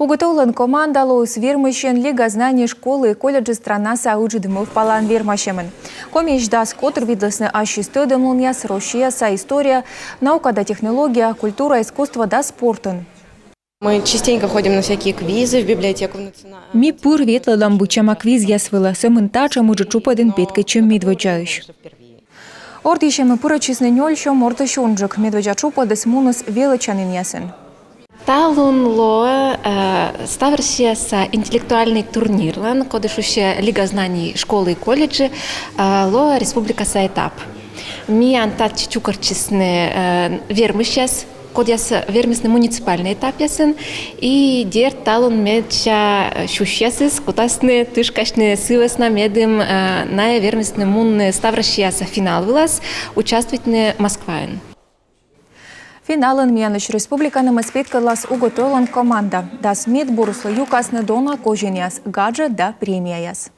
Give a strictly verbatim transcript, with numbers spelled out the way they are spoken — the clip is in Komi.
«Угытолӧн» команда лоис вермысьӧн «Лига знаний» школаын и колледжын странаса ыджыд мӧвпалаӧн вермасьӧмын. Комиысь дас котыр видлісны ассьыс тӧдӧмлунъяс, Россияса история, наука да технология, культура, искусство да спортын. Мы частенько ходим на всякие квизы в библиотеку, в национальную. Ми пыр ветлӧдлам быдсяма квизъяс вылӧ, сӧмын татшӧм ыджыд тшупӧдын петкӧдчӧм медводдзаысь. Ордйысьӧмӧ пырӧдчисны нёль сё мортысь унджык. Медводдза тшупӧдыс муніс велӧдчанінъясын. Талун лоӧ э, ставроссияса интеллектуальный турнирлӧн, коді шусьӧ «Лига знаний» школаын и колледжын, э, лоӧ республикаса этап. Миян татчӧ чукӧртчисны э, вермысьяс, кодъяс вермисны муниципальнӧй этапъясын, и дерт талун медся сюсьясыс кутасны тышкасьны сы вӧсна, медым э, найӧ вермисны мунны ставроссияса финал вылас, участвуйтны Москваын. Финалын миянлысь республиканымӧс петкӧдлас «Угытолӧн» команда. Дас мед буруслы юкасны дона козинъяс, гаджет да премияяс.